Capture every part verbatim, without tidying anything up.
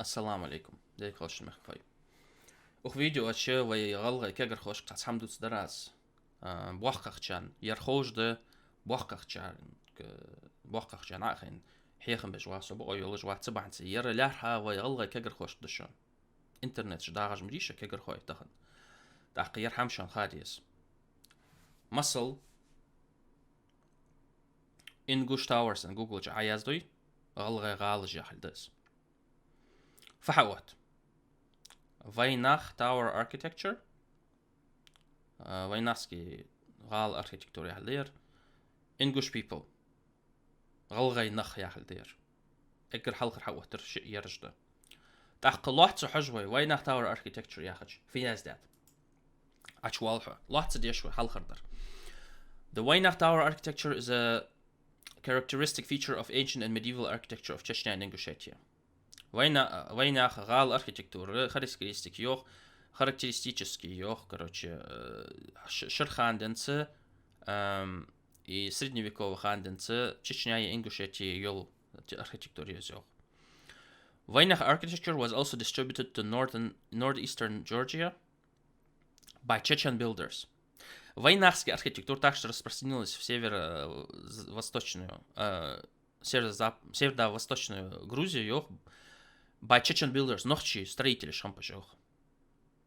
Ассаламу Ӏалайкум. Дика хийла шун, мехкахой. Укх видео чу вай гӀалгӀай кагирхошка цхьацца хӀама дувцаргда аз. А, боккхагӀчарна, ер ховш да боккхагӀчарга, боккхагӀчарна Ӏохайна хьехам беш ва со, бокъо йолаш вац, цу бахьанца ер лаьрхӀа вай гӀалгӀай кагирхошка да шоана. Интернета чу дагӀаш ма дий шо кагирхой тахан. ТӀаккха ер хӀама шоана ха деза. Масал, Ingush Towers аьнна Google чу Ӏояздой, гӀалгӀай гӀалаш яхилга да из. Фу хьаотт? Вайнах Tower Architecture, а, вайнахский гӀала архитектура яхилга да ер. Ingush people, гӀалгӀай нах яхилга да ер. Эггара хьалхара хьаоттар шиъ ераш да. ТӀаккха лоацца хьожа вай, Вайнах Tower Architecture яхача, фу яздаьд? Ӏочувоал хьо. Лоацца деша вай, хьалхардар. The Vaynakh Tower architecture is a characteristic feature of ancient and medieval architecture of Chechnya and Ingushetia. Вайна-, Вайнаха гӀала архитектура характеристик йоах, характеристический йоах, короче, э, ш-, шира хана денз, эм, и средневековый хана денз Чечняе, Ингушетие йола архитектура я из йоах. Vaynakh architecture was also distributed to northern, northeastern Georgia by Chechen builders. Вайнахская архитектура также распространилась в северо-восточную, э, северо-зап-, северо-восточную Грузию, йоах, by Chechen builders, нохчий строителаш хиннаб уж, йоах.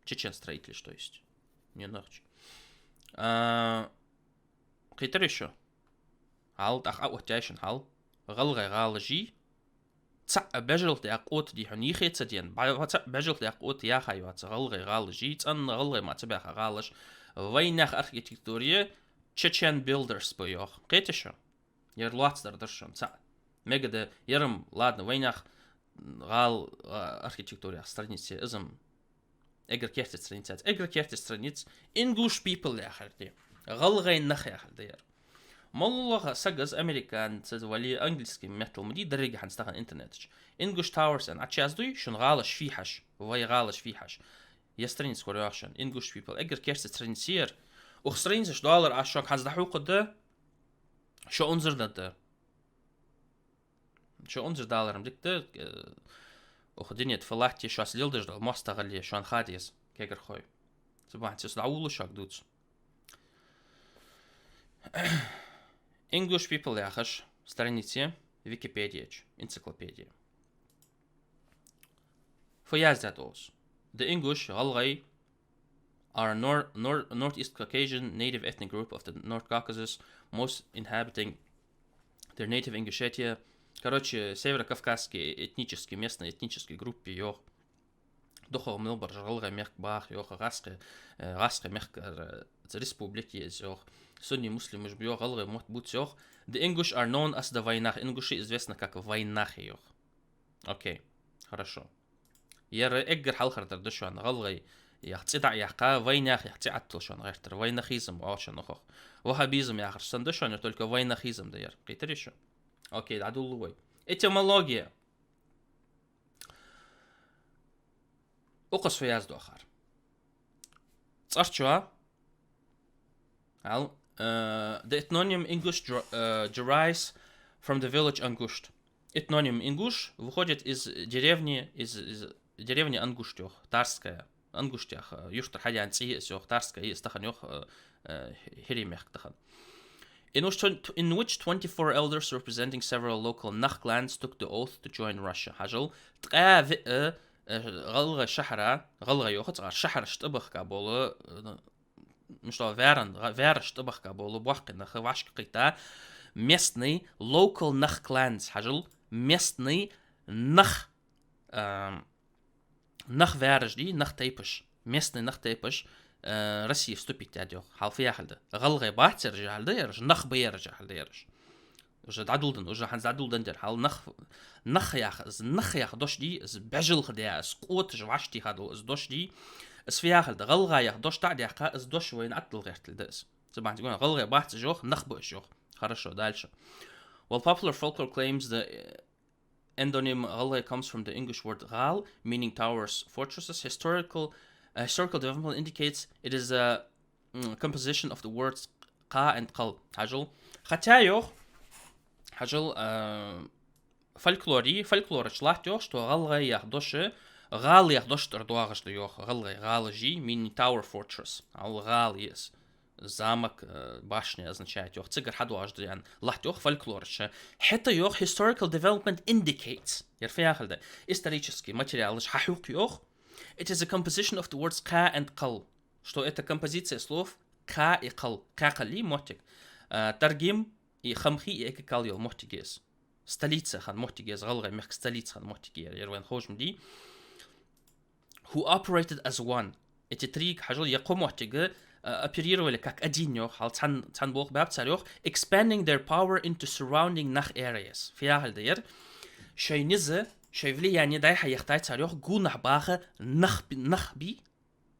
Чечен строителаш, то есть. Не нохчий. А, кхетарий шо? Хьал, тӀаккха Ӏооттаяьй шоана хьал. ГӀалгӀай гӀалаши цхьа бежал тӀа кхота дихьун йихе ца дена, ба-, цхьа бежал тӀа кхота яха йоаца гӀалгӀай гӀалаши, цӀена гӀалгӀай мара ца баьха гӀалаш, Вайнах архитектуре Chechen builders ба йоах. Кхетий шо? Ер лоацдар дар шоана цхьа. Мегаргда, ер-м, ладно, Вайнах гӀала, а, архитектура яха страница, из-м эггара керте страница яц. Эггара керте страница Ingush people яхар да. ГӀалгӀай нах яхар да ер. МоллагӀа саг из, американец вале, английски меттала ма дий деррига хӀанз тахан интернета чу. Ingush Towers аьнна Ӏочуяздой, шун гӀалаш фу я хьажа, вай гӀалаш фу я хьажа. Ер страница корайоагӀа шоана, Ingush people. Эггара керте страница я ер. Укх странице чу доаллар аз шуга хӀанз дӀахьокхаргда, шо унзара даргда. Шо унзара далар-м дика да, э, укх дунен тӀа фу латте, шоаш леладеш дола моастагӀал шоана ха деза, кагирхой. Цу бахьанца со дӀаволалу шуга дувца. Ingush people яхаш страница я Википедия чу, энциклопедия. Фу яздаьд оаха? The Ingush, гӀалгӀай, are nor-, nor-, Northeast Caucasian native ethnic group of the North Caucasus, most inhabiting their native Ingushetia. Короче, северокавказский этнический, местный этнический группа я йоах. ДукхагӀа мел бараш гӀалгӀай мехка баха йоах, гӀазкхий, э, гӀазкхий мехка, э, республика я из йоах. Сунни муслимаш ба йоах, гӀалгӀай мотт бувц йоах. The Ingush are known as the Vaynakh. Ингуши известны как вайнахи йоах. Окей, хорошо. Ер эггара хьалхардар да шоана, гӀалгӀай яха цӀи дӀа а яьккха, Вайнах яха цӀи Ӏаттал шоана гӀертар. Вайнахизм оал шоана укхох. Ваххабизм яхараш санна да шоана, только вайнахизм да ер. Кхетарий шо? Окей, дӀадолалу вай. Этимология. Укхаза фу яздоахар? ЦӀарчоа. Ал, э, the ethnonym Ingush dr-, э, derives from the village Angusht. Этноним Ингуш выходит из деревни, из, из деревни Ангушт йоах, Тарская. Ангушт яха, э, юртара хьаяьнна цӀи я из йоах, Тарская я из тахан йоах, э, э, хӀирий мехка тахан. In which twen-, in which twenty-four elders representing several local Nakh clans took the oath to join Russia. Хьажал, ткъаь виъ, э, гӀалгӀай шахьара, гӀалгӀай йоах цигара, шахьарашта тӀабахка бола, э, мишта ваьран-, гӀа-, ваьрашта тӀабахка бола боккхий нах вӀашкакхийтта местный local Nakh clans, хьажал, местный нах, ам, нах ваьраш дий, нах тайпаш, местный нах тайпаш, э, Россия вступить даьд йоах. Хьал фу яхилга да? ГӀалгӀай бац ераш яхилга да ераш, нах ба ераш яхилга да ераш. Уже дӀадоладенна, уже хӀанз дӀадоладенна да ер. Хьал нах, нах яха, из нах яха дош дий, из бежалха да, из къоташ вӀаштӀехьа дола из дош дий, из фу яхилга да? ГӀалгӀай яха дош дӀа а даьккха, из дош вайна Ӏаттал гӀерталга да из. Цу бахьанца гӀалгӀай бац уж йоах, нах ба уж йоах. Хорошо, дальше. While popular folklore claims the endonym Гъалгъай comes from the English word Гъал, meaning towers, fortresses, historical, uh, historical development indicates it is a, mm, composition of the words Къа and Къал. Хьажал. Хотя, йоах, хьажал, э, фольклоре, фольклора чу латт йоах, что гӀалгӀай яха дош, гӀала яха дош тӀара доагӀаш да йоах, гӀалгӀай гӀалаш, Minotaur Fortress, гӀала гӀала я из, замок, э, башня означает йоах, цигара хьадоагӀаш да аьнна латт йоах фольклора чу. ХӀаьта йоах, historical development indicates, ер фу яхилга да, исторически материалаш хьахьокх йоах, it is a composition of the words кха and кхал, что это композиция слов кха и кхал, кхаькхал я моттиг, э, Таргим и Хамхи и Экикал йола моттиг я из. Столица хинна моттиг я из, гӀалгӀай мехка столица хинна моттиг я ер, ер вайна ховш ма дий. Who operated as one. Эти три, хьажал, е кхо моттиг, э, оперировали как один йоах, хьал цхьан, цхьан болх баьб цар йоах, expanding their power into surrounding нах areas. Фу яхилга да ер? Шоай низ, шоай влияние дӀай-хьай яхийтай цар йоах гонахьа баха нах, нах бий,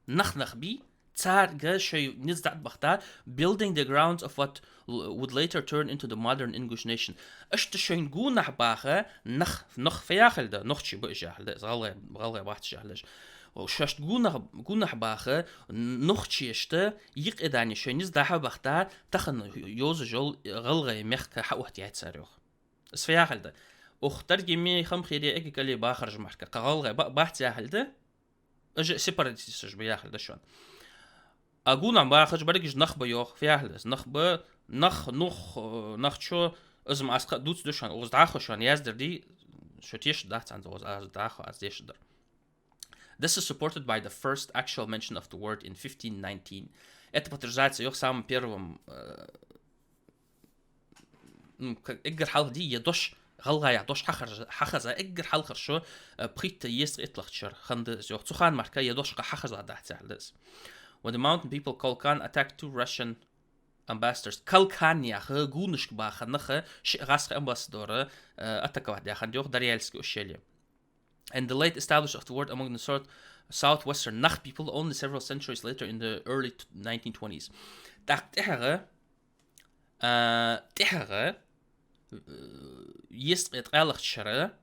нах-нах бий, царга шоай низ дӀатӀабахийта, building the grounds of what l-, would later turn into the modern English nation. Иштта шоай гонахьа баха нах, нах фу яхилга да, нохчий ба уж яхилга да, из гӀалгӀай, гӀалгӀай бац уж яхилга да. Шоашта гонахьа, гонахьа баха нохчашта юкъе дани шоай низ дӀа-хьа бахийта, тахан йовзаш йола гӀалгӀай мехка хьаоттаяьй цар йоах. Из фу яхилга да? Укх Таргими, Хамхири, Экикали бахараш мара кхы гӀалгӀай ба-, бац яхилга да, уж сепаратисташ ба яхилга да шоана. А гонахьа бахаш берригаш нах ба йоах, фу яхилга да из? Нах ба, нах, нух, э, нах чо, из ма аз кхы а дувцаргда шоана, укхаза дӀахо шоана яздар дий, шо тешаргдац цхьанне укхаза, аз дӀахо аз дешаргдар. This is supported by the first actual mention of the word in fifteen nineteen. Это подтверждается йоах самым первым, э, ну, к-, эггара хьалха дий, е дош, гӀалгӀай яха дош хьахар-, хьахаза эггара хьалхара шу, э, пхийтта-езткъа итталагӀча шера хинна да из йоах. Цу хана мара кхы е дош кхы хьахаза дац яхилга да из. When the mountain people Kalkan attacked two Russian ambassadors. Калкан яха гонашка баха нах ши гӀазкхий амбассадора, э, атаковать даь хиннад йоах Дарьяльское ущелье. And the late establishment of the word among the sort-, southwestern Nakh people only several centuries later in the early t-, nineteen twenties. ТӀаккха тӀехьагӀа, а, тӀехьагӀа, э, езткъеи ткъаьлагӀча шера,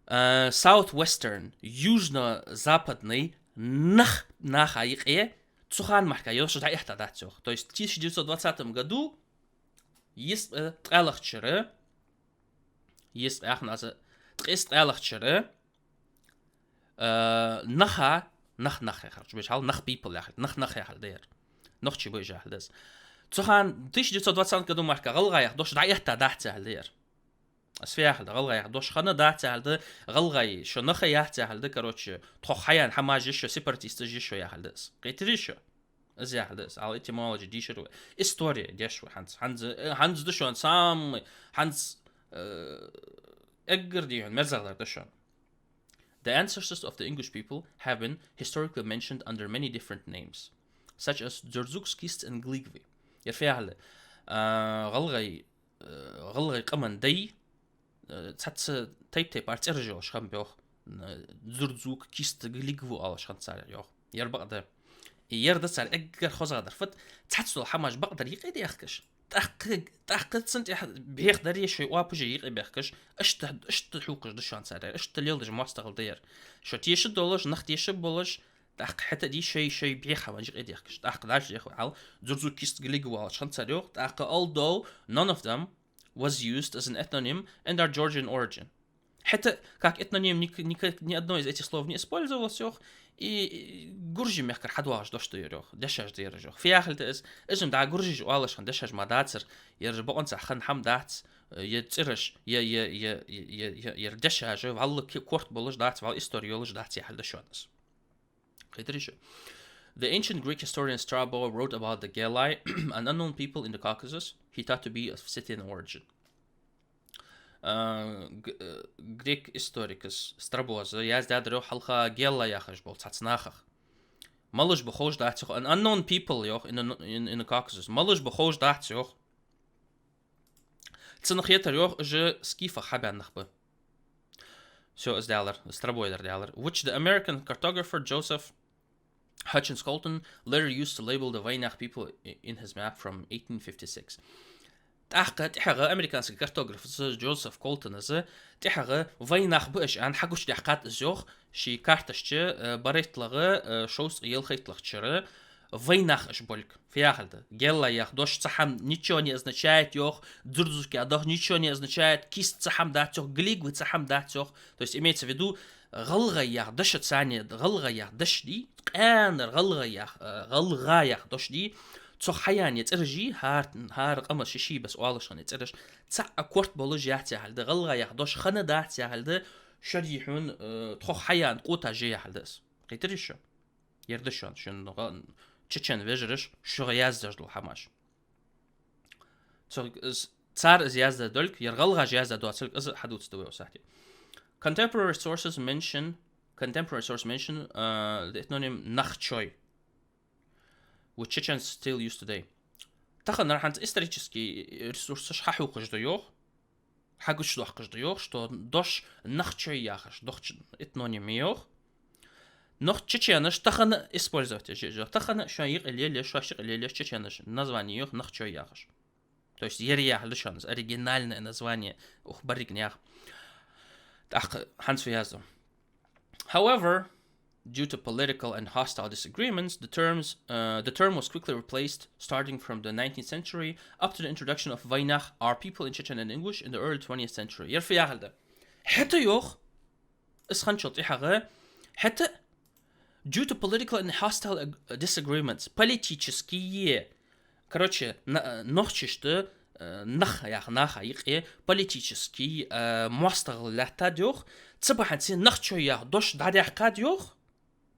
а, southwestern, южно-западный нах, наха юкъе цу хана мара кхы е дош дӀаэтта дац йоах. То есть в тысяча девятьсот двадцатом году, езткъеи ткъаьлагӀча шера, езткъеи яхар аз, ткъеи ткъаьлагӀча шера, э, наха, нах, нах яхар, чубеш хьал, нах people яхар, нах, нах яхар да ер. Нохчий ба уж яхилга да из. Цу хана тысяча девятьсот двадцатом году мара кхы гӀалгӀай яха дош дӀаэтта дац яхилга да ер. Из фу яхилга да, гӀалгӀай яха дош хинна дац яхилга да, гӀалгӀай шо нах яц яхилга да, короче, тхох хьаяьнна хӀамаш я шо, сепаратисташ я шо яхилга да из. Кхийтарий шо? Из яхилга да из, ал этимологи дийшар вай. Истори деш вай хӀанз. ХӀанз, э, хӀанз да шоана самый, хӀанз, э, эггара дийхьа мерзагӀдар да шоана. The ancestors of the English people have been historically mentioned under many different names, such as Дзурдзукс, Кистс and Глигви. Ер фу яхилга да? А, гӀалгӀай, э, гӀалгӀай къаман дай, э, цхьацца тайп-тайпара цӀераш йолаш хиннаб йоах. Э, Дзурдзук, Кист, Глигви оалаш хиннад цар йоах. Ер бакъда. Ер да цар эггара хозагӀдар. Фат цхьацца дола хӀамаш бакъдар юкъе даьхкаш. ТӀаккха, тӀаккха цунна тӀехьа бӀехадар е шоай оапаш юкъе баьхкаш, иштта, иштта хьокхаш да шоана цар ер, иштта леладеш моастагӀал да ер. Шо тешаш долаш, нах тешаш болаш, тӀаккха хӀаьта а дий шоай, шоай бӀеха хӀамаш юкъе даьхкаш. ТӀаккха дальше яхар вай хьал, Дзурдзук, Кист, Глигви оалаш хиннад цар йоах, тӀаккха, although none of them was used as an ethnonym and are Georgian origin. ХӀаьта как этноним ни, ни, ни одно из этих слов не использовалось йоах, и, и гуржий мехкара хьадоагӀаш дош да ер йоах, дешаш да ераш йоах. Фу яхилга да из? Из-м дӀа гуржий оалаш хинна дешаш ма дацар, ераш бокъонца хинна хӀама дац, э, е цӀераш, е, е, е, е, е, е, ер дешаш, вӀалла ки-, корта болаш дац, вӀалла истори йолаш дац яхилга да шоана из. Кхийтарий шо? The ancient Greek historian Strabo wrote about the Gelai, an unknown people in the Caucasus, he thought to be of Scythian origin. А, г-, э, грек историка С-, Страбоза яздаьдар йоах хьалха геллай яхаш бола цхьацца нахах. Малаш ба ховш дац йоах, an unknown people йоах, in, in, in the Caucasus. Малаш ба ховш дац йоах. Цунна хетар йоах, уж скифах хьабаьнна нах ба. Всё, из даьлар, Страбой дар даьлар. Which the American cartographer Joseph Hutchins Colton later used to label the Vaynakh people i-, in his map from eighteen fifty-six. ТӀаккха тӀехьагӀа американски картографас Джозеф Колтонас тӀехьагӀа вайнах ба уж аьнна хьагучадаьккхад из йоах, ший карташ чу, э, барайтталагӀа, э, шовзткъеи ялхайтталагӀча шера, вайнах аш болга. Фу яхилга да? Гелла яха дош цхьа хӀама ничего не означает йоах, дзурдзург яха дош ничего не означает, кист цхьа хӀама дац йоах, глигвы цхьа хӀама дац йоах. То есть имеется в виду, гӀалгӀай яха дош царна, гӀалгӀай яха дош дий, къаьнара гӀалгӀай яха, э, гӀалгӀай яха дош дий, цох хьаяьнна цӀераш, хӀара, хӀара къаман ший-ший беса оалаш хинна цӀераш, цхьа а корта болаш яц яхилга да, гӀалгӀай яха дош хинна дац яхилга да, шо дий хьона, э, тхох хьаяьнна къоташ я яхилга да из. Кхийтарий шо? Ер да шоана, шун гӀа-, чечен вежараш шуга яздеш дола хӀамаш. Цо-, из, цар из яздаь долга, ер гӀалгӀаша яздаь доацилга, из хьадувцаргда вай укх сахьте. Contemporary sources mention, contemporary sources mention, uh, the ethnonym Нахчой, which Chechens still use today. Таханара хӀанз исторически ресурсаш хьахьокхаш да йоах, хьагучадоаккхаш да йоах, что дош Нахчой яхаш, дохча этноним я йоах. Нах-, чеченаш тахан использовать еш я йоах. Тахан шоай юкъе лелаеш, шоашта юкъе лелаеш чеченаш название я йоах Нахчой яхаш. То есть ер яхилга да шоана из оригинальное название укх берригнаьха. ТӀаккха хӀанз фу язду. However, due to political and hostile disagreements, the terms, uh, the term was quickly replaced, starting from the nineteenth century up to the introduction of вайнах, our people in Chechen and English in the early twentieth century. Ер фу яхилга да? ХӀаьта йоах, из хинначул тӀехьагӀа, хӀаьта, due to political and hostile ag-, disagreements, политические, короче, на-, нохчашта, э, нах яха наха юкъе политически, э, моастагӀал лаьттад йоах, цу бахьанце Нахчой яха дош дӀадаьккхад йоах.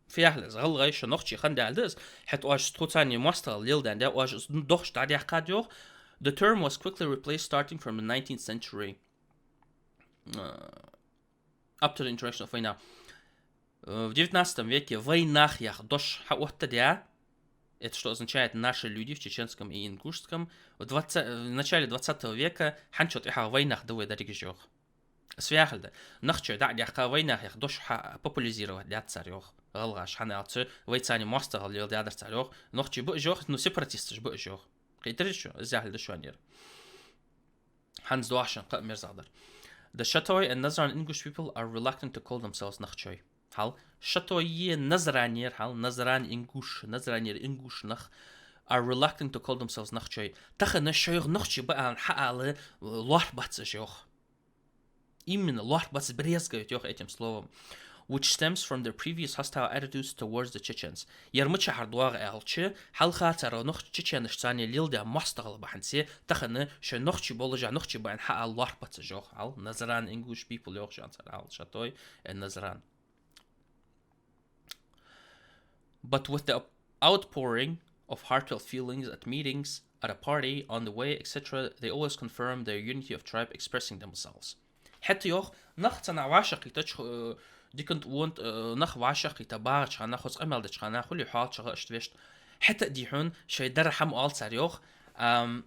Фу яхилга да из? ГӀалгӀай, шо нохчий хиннад аьле да из, хӀаьта оаш тхоца цхьана моастагӀал леладаьннад, оаш из дош дӀадаьккхад йоах. The term was quickly replaced starting from the nineteenth century, э, up to the introduction of вайнах. Э, в девятнадцатом веке вайнах яха дош хьаоттадаь, это что означает «наши люди» в чеченском и ингушском, в двадцать, в начале двадцатого века хӀанзчул тӀехьагӀа вайнах да вай дерригаш йоах. Из фу яхилга да? Нахчой дӀа а даьккха, вайнах яха дош хьа-, популяризировать даьд цар йоах. ГӀалгӀаша, хӀана аьлча, вайца цхьана моастагӀал леладаьдар цар йоах. Нохчий ба уж йоах, ну, сепаратисташ ба уж йоах. Кхийтарий шо? Из яхилга да шоана ер. ХӀанз доагӀа шоана кхы а мерзагӀдар. The Shatoi and Nazran English people are reluctant to call themselves Нахчой. Хьал, Шатойи Назранера, хьал, Назран ингуш, Назранера ингуш нах are reluctant to call themselves Нахчой. Тахан шоайх нохчий ба аьнна хьаала лоархӀ бац уж йоах. Именно лоархӀ бац, брезгуют йоах этим словом. Which stems from their previous hostile attitudes towards the Chechens. Ер мичахьара доагӀа аьлча, хьалха цар нохч-, чеченашца цхьана леладаь моастагӀал бахьанце, тахан шоай нохчий болаш а нохчий ба аьнна хьаала лоархӀ бац уж йоах, хьал, Назран English people йоах шоана цар, хьал, Шатой and Назран. But with the outpouring of heartfelt feelings at meetings, at a party, on the way, et cetera, they always confirm their unity of tribe expressing themselves. ХӀаьта йоах, нах цхьана вӀашагӀкхийтача, э, дикант, вонт, э, нах вӀашагӀкхийтта багӀача хана, хоза къамаьл деча хана, хулий хьоалчагӀа иштта вешта. ХӀаьта а дий хьона, шоай дар хӀама оал цар йоах, ам,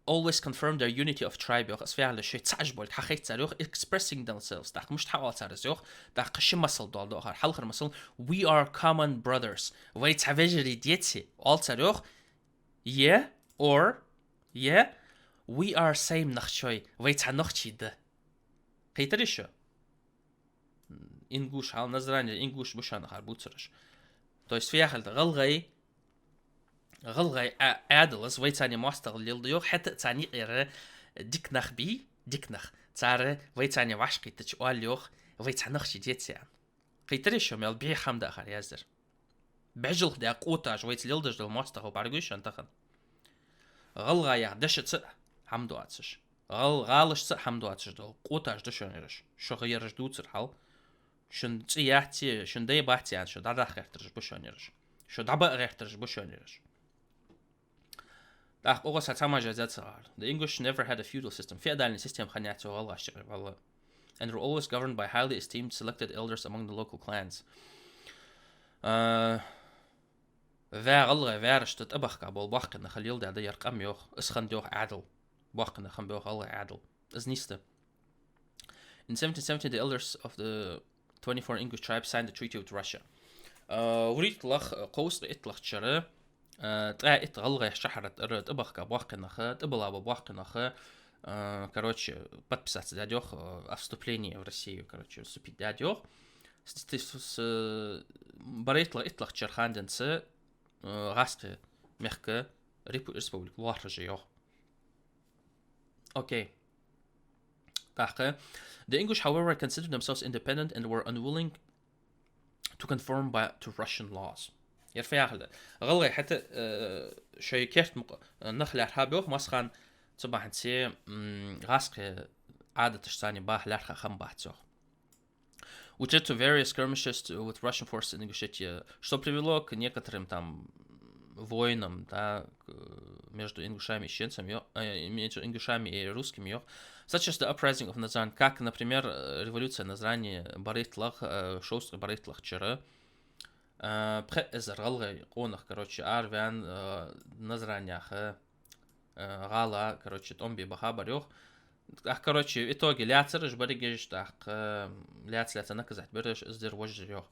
always confirm their unity of tribe йоах, из фу яхилга да, шоай цаӀ уж болга хьахайт цар йоах, expressing themselves. ТӀаккха мишта хьаоал цар из йоах, тӀаккха ши масал доаладу акхар. Хьалхара масал: We are common brothers. Вай цхьа вежарий деций, оал цар йоах. Yeah, or, yeah, we are same нохчой. Вай цхьа нохчий да. Кхийтарий шо? Ингуш, хьал, Назранера ингуш ба шоана акхар бувцараш. То есть фу яхилга да, гӀалгӀай, гӀалгӀай Ӏа-, Ӏаьдал из, вай цхьана моастагӀал леладу йоах, хӀаьта а царна юкъера дика нах бий, дика нах. Цар вай цхьана вӀашагӀкхийтача оал йоах, вай цхьа нохчий деций аьнна. Кхийтарий шо, мел бӀеха хӀама да акхар яздаьр? БӀаьжалхдаь къоташ вайца леладеш дола моастагӀал бӀаргагуй шоана тахан? ГӀалгӀай яха дешаца а хӀама доацаш, гӀал-, гӀалашца а хӀама доацаш дола къоташ да шоана ераш. Шуга ераш дувцар, хьал. Шун цӀи яц е, шун дай бац е аьнна, шо дӀадаккха гӀертараш ба шоана ераш. Шо дӀабаха гӀертараш ба шоана ераш. ТӀаккха оаха цхьа мажа зацар гӀар. The English never had a feudal system. Феодальный система хиннаяц йоах гӀалгӀашта юкъе, валлахӀи. And were always governed by highly esteemed selected elders among the local clans. А, ваь гӀалгӀай ваьрашта тӀабахка бола боккхий нах леладаьд ер къам йоах, из хиннад йоах Ӏаьдал. Боккхий нах хиннаб йоах гӀалгӀай Ӏаьдал. Из нийса да. In seventeen seventy, the elders of the twenty-four English tribes signed a treaty with Russia. А, вурийтлагӀа, кховзткъеи итталагӀча шера, а, ткъаь итт гӀалгӀай шахьара тӀара тӀабахка боккхий нах, тӀабилла бола боккхий нах, а, короче, подписаться даьд йоах, а, о вступлении в Россию, короче, вступить даьд йоах. С, с, с, барайттлагӀа итталагӀча шера хана денз э, гӀазкхий мехка, репу-, республика лоархӀаш я йоах. Окей. ТӀаккха. The English, however, considered themselves independent and were unwilling to conform by, to Russian laws. Ер фу яхилга да? ГӀалгӀай хӀаьта, э, шоай керта мукъа, э, нах лаьрхӀаб йоах, массахана цу бахьанца, м, гӀазкхий Ӏадаташца цхьана баха лаьрхӀа хам бац йоах. Which led to various skirmishes to, with Russian forces in Ingushetia, что привело к некоторым там войнам, да, к-, между ингушами и чеченцами, ё-, э, между ингушами и русскими, ё-, such as the uprising of Nazran, как, например, э, революция Назрани барайттлагӀа, э, шовзткъеи барайттлагӀча шера, э, пхи эзар гӀалгӀай къонах, короче, араваьнна, э, Назран яха, э, гӀала, короче, тӀом бе бахабар йоах. ТӀаккха, короче, в итоге лаьцар уж берригаш, тӀаккха, э, лаьца-лаьца наказать бир уж, из дир вож йоах.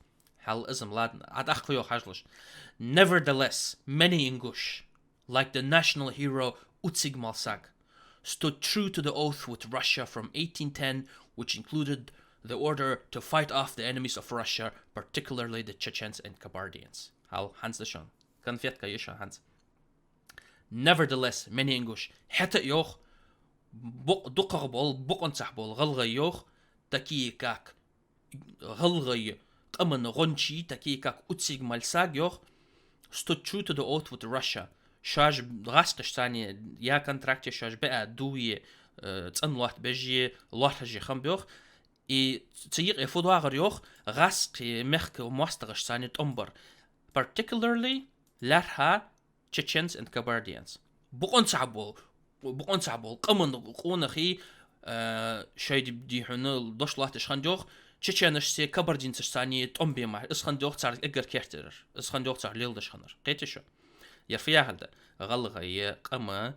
Хьал из-м ладно. А тӀаккха йоах, хьажалаш. Nevertheless, many Ingush, like the national hero Utsig Malsag, stood true to the oath with Russia from eighteen ten, which included the order to fight off the enemies of Russia, particularly the Chechens and Kabardians. Хьал, хӀанз да шоана. Конфетка я шоана хӀанз. Nevertheless, many Ingush, хӀаьта а йоах, бу-, дукхагӀа бола, бокъонцахь бола гӀалгӀай йоах, такие как гӀалгӀай къаман гӀончий, такие как Уциг Мальсаг йоах, stood true to the oath with Russia. Шоаш гӀазкхашца цхьана яь контракт, шоаш баь дув е, э, цӀена лоаттабеш е, лоархӀаш е хиннаб йоах. И цу юкъе фу доагӀар йоах, гӀазкхий мехка моастагӀашца цхьана тӀом бар. Particularly, лаьрхӀа, Chechens and Kabardians. Бокъонцахь бола, бокъонцахь бола къаман къонахий, э, шоай ди-, дий хьона дош латташ хиннад йоах, чеченашцеи кабардинцашцеи цхьана тӀом бе мара. Из хиннад йоах цар эггара керттера. Из хиннад йоах цар леладеш хиннар. Кхетий шо? Ер фу яхилга да? ГӀалгӀай къам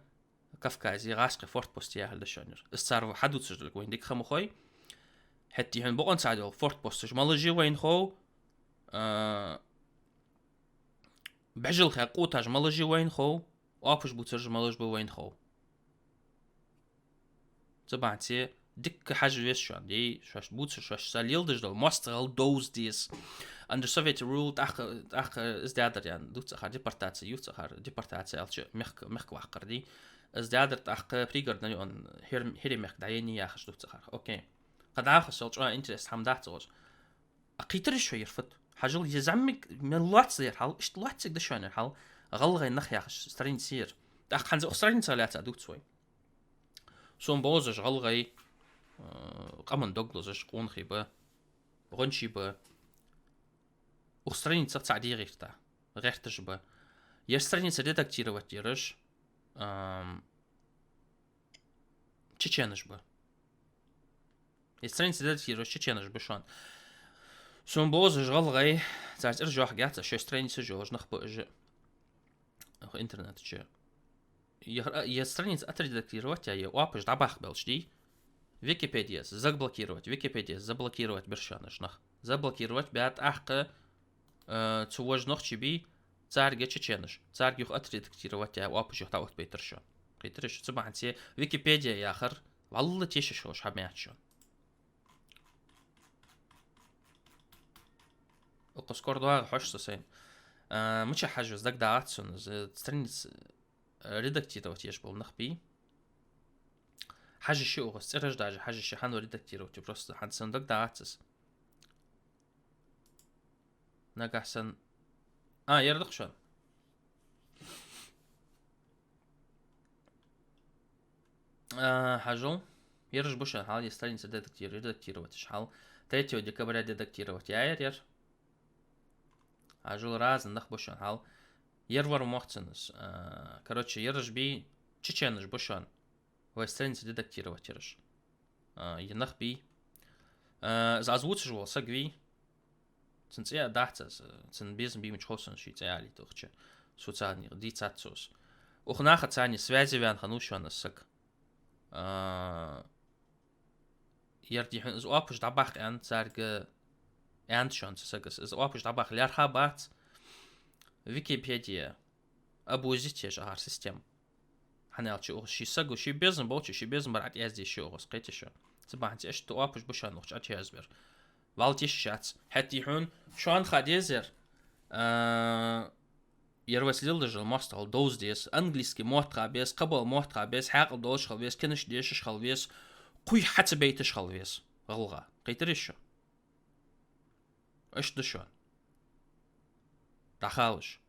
Кавказе гӀазкхий форпост яхилга да шоана ер. Из цар хьадувцаш долга вайна дика ха ма хой. ХӀаьта дий хьона бокъонцахь дола форпосташ малаш я вайна хов, э, бӀежалхе къуташ малаш я вайна хов, оапаш бувцараш малаш ба вайна хов. Цу бахьанца дика хьажа веза шоана, дий, шоаш бувцар, шоашца леладеш дола моастагӀал довза деза. Under Soviet rule, тӀаккха, тӀаккха из даьдар, яьнна дувц акхар, депортаци ювц акхар, депортаци аьлча мехка, мехка ваккхар, дий. Из даьдар тӀаккха Пригородный район, хӀир-, хӀирий мехка дӀаеннай яхаш дувц акхар. Окей. Кхы дӀахо сел чӀоагӀа интересно хӀама дац оаш. А кхийтарий шо ер фуд? Хьажал, е зӀамига мел лоацца ер хьал, иштта лоацциг да шоана ер хьал, гӀалгӀай нах яхаш страница я ер. ТӀаккха хӀанз укх страницах лаьца дувц вай. Сона бовзаш гӀалгӀай, э, къаман дог лазаш къонахий ба, гӀончий ба. Укх страницах цхьа дегӀерта, гӀерташ ба. Ер страница редактировать ераш, ам, чеченаш ба. Ер страница редактировать чеченаш ба шоана. Сона бовзаш гӀалгӀай, царца ира жоьхьа гӀерташ, шоай страницаш йолаш нах ба уж. Ах, интернета чу. Ер, ер страница отредактировать яь, ер оапаш дӀабаккха белча, дий, Википедияс заблокировать, Википедияс заблокировать бир шоана уж нах. Заблокировать баь тӀаккха, э, цу вож нохчий бий, царга чеченаш, царга юха отредактировать яь оапаш юха дӀаоттабайтар шоана. Кхийтарий шо, цу бахьанца Википедия яхар валла тешаш хилаш хӀама яц шоана. Укхаза скоро доагӀа хьожаш са сайна. А, мича хьажа веза, дагадоагӀац сона, из страница редактировать еш бола нах бий. Хьажа ши укхаза, цӀераш даже хьажа ши, хӀана ва редактировать, просто хӀанз сона дагадоагӀац из. Нагахь санна. А, ер да-кх шоана. А, хьажал. Ераш ба шоана хьал, ер страница редакти-, редактировать еш хьал. Третьего декабря редактировать яьяр ер. Хьажал, разный нах ба шоана хьал. Ер вар мохцанас. А, короче, ераш бий, чеченаш ба шоана. Вай страница редактировать ераш. А, е нах бий. А, из аз вувцаш вола саг вий. Цун цӀи а дац аз, цун безам биймача хов сона ший цӀи алийта укхаза. Социальни дийцад цо из. Укх нахаца цхьана связе ваьнна хиннав шоана из саг. А, ер дий хьона из оапаш дӀабаккха аьнна царга, аьннад шоана цу сагас. Из оапаш дӀабаккха лаьрхӀа бац. Википедия абузить еш ахар система. ХӀана аьлча укхаза ший саг, ший безам болча, ший безам бар Ӏоязде йиш я укхаза, кхетий шо. Цу бахьанца иштта оапаш ба шоана укхаза Ӏочуязбар. Валла тешаш яц. ХӀаьта дий хьона шоана ха дезар. А, Ер вай леладеш дола моастагӀал довза деза, английски мотт ха беза, кхыбола мотт ха беза, хьаькъал долаш хила веза, кинаш дешаш хила веза, кхуй хьа ца байташ хила веза гӀалгӀа. Кхийтарий шо? Иштта да шоана. ДӀахалаш.